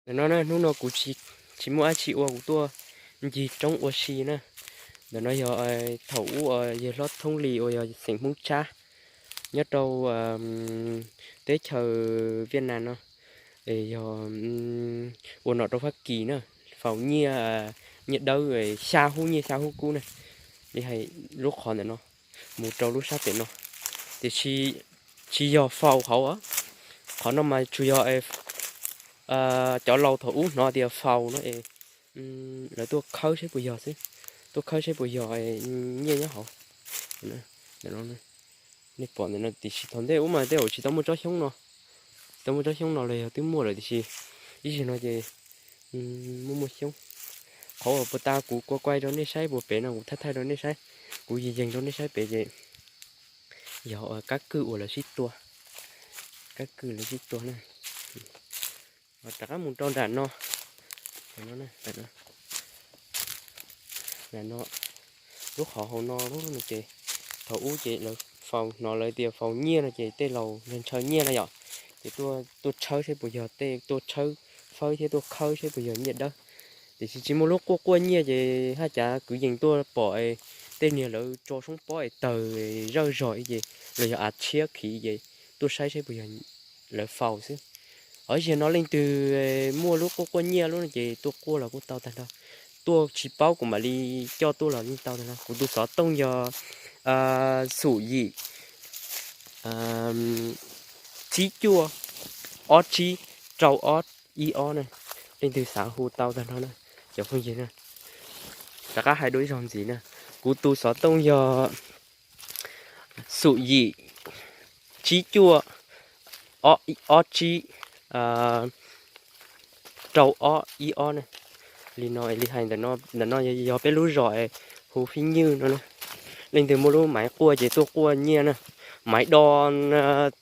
Ntawm no na, hnub no kuv tsis, tsis muaj dab tsi ua, kuv tuaj ncig roob ua si na. Ntawm no yog thaum ub yawg hlob Thoob Lis uas yog xeem Hmoob Tshab nyob rau teb chaws Viaj Nam no, yog ua nom rau Fab Kis na, faus nyiaj, nyiaj dawb, xya hub nyiaj xya hub kub na. Li hais lub qhov ntawm no mus rau lub sab pem no, tiam sis tsis yog faus hauv, qhov no mas tsuas yog cov laus thaum ub hnov tias faus no es lawv tuaj khawb saib puas yog xwb, tuaj khawb saib puas yog nyiaj nyob hauv. Nej pom ntawm no tiam sis thaum ntej ub mas tej zaum tsis tau muaj tsob xyoob no, tsis tau muaj tsob xyoob no los yog twb muaj lawm tiam sis ib zaug no ces muaj muaj xyoob. Qhov uas puag ta kuv kuaj kuaj rau nej saib puag pem no, kuv thaij thaij rau nej saib, kuv yees yees rau nej saib pem ces yog kab kwj uas lawv sib tua, kab kwj lawv sib tua na. Rov qab mus rau nram no, nram no, lub qhov hauv no ces thaum ub ces lawv faus, hnov lawv tias faus nyiaj no ces tej laus ntshaw ntshaw nyiaj na yom, ces tuaj tshawb saib puas yog tej, tuaj tshawb fawb thiab tuaj khawb saib puas yog nyiaj dawb. Tiam sis tsis muaj lub quaj quaj nyiaj ces haj cav kwv yees tuaj pom tej niag lawv tso soob pob es tawg zawj zog ces los yog av tshiab khiv ces tuaj saib saib puas yog lawv faus xwb. Hos zaum no leej twg muaj lub quaj quaj nyiaj lub no ces tuaj quaj los kuj tau tag nrho, tuaj tsis paub kuv mam li coj tuaj los yeej tau tag nrho. Kuv tus xov tooj yog xum yim tsib cuaj ob tsib rau ob ib ob na. Leej twg xav hu tau tag nrho na cov phooj ywg na. Rov qab hais dua ib zaug ntxiv na, kuv tus xov tooj yog xum yim tsib cuaj ob tsib rau ob ib ob na. Li no li hais ntawm no yog peb lub zos hu Fib Nywj no na. Leej twg muaj lub maiv quaj ces tuaj quaj nyiaj na. Maiv do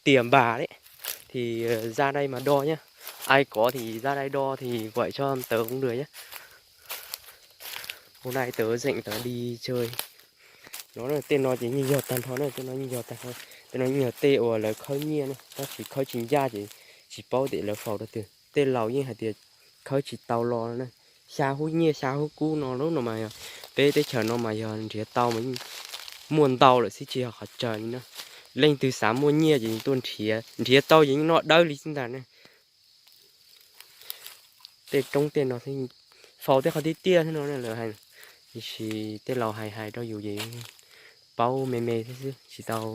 tias npas li, thì ra đây mà đo nhé. Ai có thì ra đây đo thì gọi cho tớ cũng được nhé. Hôm nay tớ rảnh tớ đi chơi. No tej no ces yeej yog tag nrho na, tej no yeej yog tag nrho. Tej no yeej yog tej uas lawv khawb nyiaj na, tab sis khawb tsis ncaj ces tsis paub tias lawv faus rau twg. Tej laus yeej hais tias khawb tsis tau los na. Xya hub nyiaj xya hub kub no, lub no mas yog peb teb chaws no mas yog nrhiav tau mas yeej muaj ntau lawm xwb, tsis yog qhov tsawg li na. Leej twg xav muaj nyiaj ces tuaj nrhiav, nrhiav tau ces yeej noj dawb li xwb ntag ne. Tej roob tej no faus tej qhov tiaj tiaj xwb no lawv hais, tiam sis tej laus hais hais rau yus ces paub me me thiab xwb, tsis tau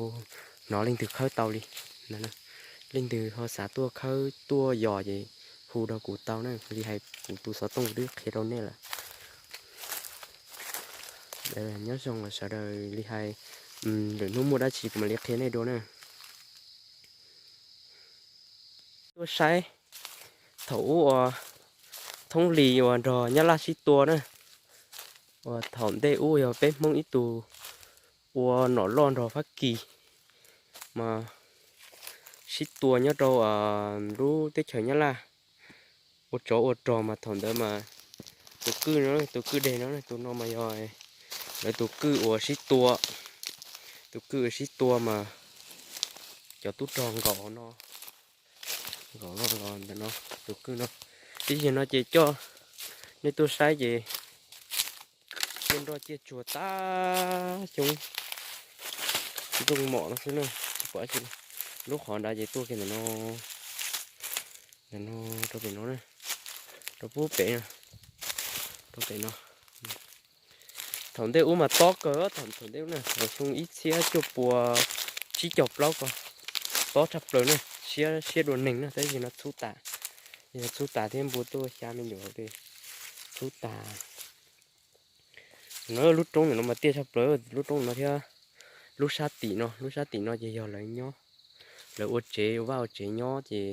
hnov leej twg khawb tau li. Leej twg ho xav tuaj khawb tuaj yos ces hu rau kuv tau na, li hais kuv tus xov tooj kuv twb qhia rau nej lawm. Nyob zoo sawv daws, li hais lwm hnub muaj dab tsi kuv mam li qhia nej dua na. Tuaj saib thaum ub uas Thoob Lis uas nrog Nyab Laj sib tua na, uas thaum ntej ub yog peb Hmoob ib tug ua nom loj nrog Fab Kis mas sib tua nyob rau lub teb chaws Nyab Laj, ua tsov ua rog mas thaum ntawd mas tus kwj no, tus kwj deg no, tus no mas yog lawv tus kwj uas sib tua, tus kwj uas sib tua mas cov tub rog nkaum no, nkaum no los ntawm no, tus kwj no. Ib zaug no ces coj nej tuaj saib ces ciaj nroj ciaj tsuag tag xyoob ntooj mom no xwb na, tsis pom dab tsi. Lub qhov nrad ces tuaj kiag ntawm no, ntawm no rau pem no na, rau pub pem, rau pem no. Thaum ntej ub mas tob kawg, thaum ntej ub na, xyoo ib txhiab cuaj pua tsib caug plaub ko, tob tshaj plaws na, siab siab dua neeg na, tab sis no txhub tas, txhub tas thiab npua tuaj xya me nyuam, txhub tas. No lub roob ntawm no mas tiaj tshaj plaws, lub roob no thiab lub sab tim no, lub sab tim no ces yog lawv nyob, lawv ua tsev ua vaj ua tsev nyob ces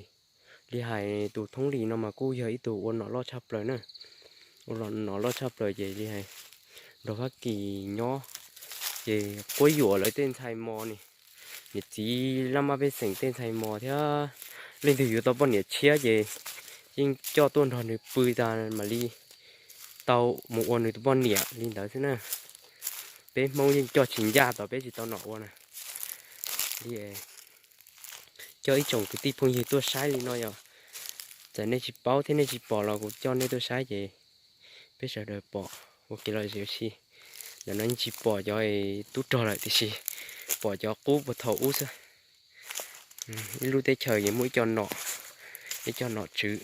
li hais tus Thoob Lis no mas kuj yog ib tug ua nom loj tshaj plaws na, ua nom loj tshaj plaws ces li hais nrog Fab Kis nyob ces quab yuam lawv tej ntxhais mos ne, niam txiv laj maj pej xeem tej ntxhais mos thiab, leej twg yuav tau poj niam tshiab ces yeej coj tuaj nrog nws pw tas mam li tau mus ua nws tus poj niam li ntawd xwb na. Peb Hmoob yeej coj tsis ncaj tos peb tsis tau nom ua na. Li coj ib tsoom kwv tij phooj ywg tuaj saib li no yog Txawm nej tsis paub thiab nej tsis pom los kuv coj nej tuaj saib ces peb sawv daws pom ua kev lom zem ua si. Ntawm no yeej tsis pom cov tub rog lawm tiam sis pom cov qub puag thaum ub xwb. Ib lub teb chaws ces muaj ib co nom, ib co nom tswv,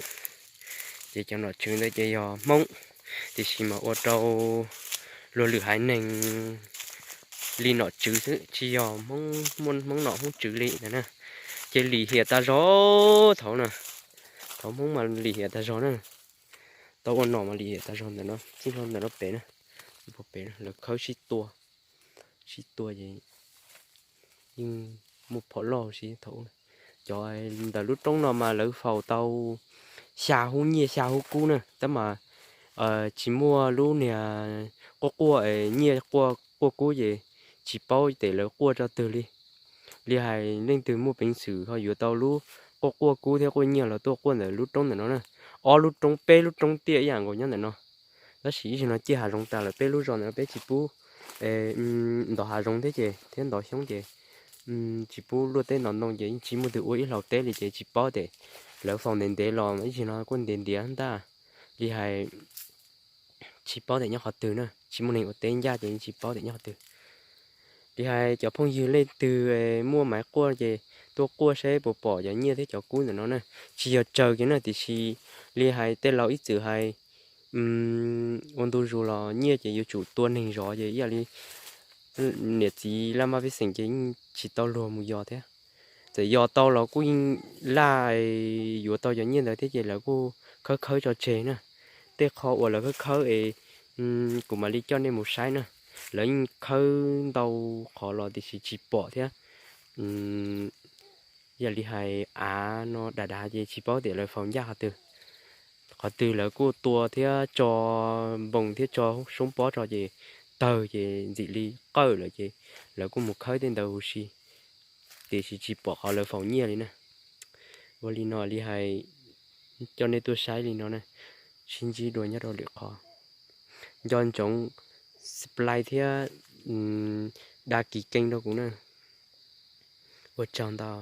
ces cov nom tswv ntawd ces yog Hmoob, tiam sis mas ua rau luag lwm haiv neeg li nom tswv xwb, tsis yog Hmoob, Hmoob nom Hmoob tswv li ntawd na. Ces lim hiam tas zog thaum na, thaum Hmoob mas lim hiam tas zog na, tau ua nom mas lim hiam tas zog ntawm no, txij no ntawm no pem na, pem lawv khawb sib tua, sib tua ces yeej muaj phom loj si thaum ub. Cov ntawm lub roob no mas lawv faus tau xya hub nyiaj xya hub kub na, tab mas tsis muaj lub niag quaj quaj nyiaj quaj quaj kub ces tsis paub tes lawv quaj tso twg li. Li hais leej twg muaj peev xwm ho yuav tau lub quaj quaj kub thiab quaj nyiaj los tuaj quaj ntawm lub roob ntawm no na. Ob lub roob peb lub roob tiaj ib yam nkaus nyob ntawm no, tab sis ib zaug no ciaj hav zoov tas lawm peb lub zos ntawm no peb tsis pub ntov hav zoov thiab ces thiab ntov xyoob ces tsis pub luaj teb ntov ntoo ces yeej tsis muaj twg ua ib hlau teb li ces tsis paub tes lawv faus ntev ntev los ib zaug no kuj ntiav ntiav ntag. Li hais tsis paub tes nyob qhov twg na, tsis muaj neeg ua teb ncaj ces yeej tsis paub tes nyob qhov twg. Li hais cov phooj ywg leej twg muaj maiv quaj ces tuaj quaj saib puas pom cov nyiaj thiab cov kub ntawm no na. Tsis yog tsaws kiag na tiam sis li hais tej laus ib txwm hais ua ntu zus los nyiaj ces yuav tsum tua neeg zov ces ib yam li niam txiv laj mab pej xeem ces yeej tsis tau luag mus yos thiab. Txawm yos tau los kuj yeej laj yuav tau cov nyiaj ntawd thiab ces lawv kuj khawb khawb tso tseg na. Tej qho uas lawv khawb khawb es kuv mam li coj nej mus saib na. Lawv yeej khawb ntau qhov los tiam sis tsis pom thiab. Yam li hais av no dav dav ces tsis paub tias lawv faus ncaj qhov twg. Qhov twg lawv kuj tua thiab tso npoos thiab tso soob pob tso ces tawg ces ntxim li qawj lawm ces lawv kuj mus khawb tej ntawd huv si. Tiam sis tsis pom qhov lawv faus nyiaj li na. Ua li no li hais coj nej tuaj saib li no na, sib ntsib dua nyob rau lwm qhov. Nco ntsoov subscribe thiab da kis kênh rau kuv na. Ua tsaug ntau.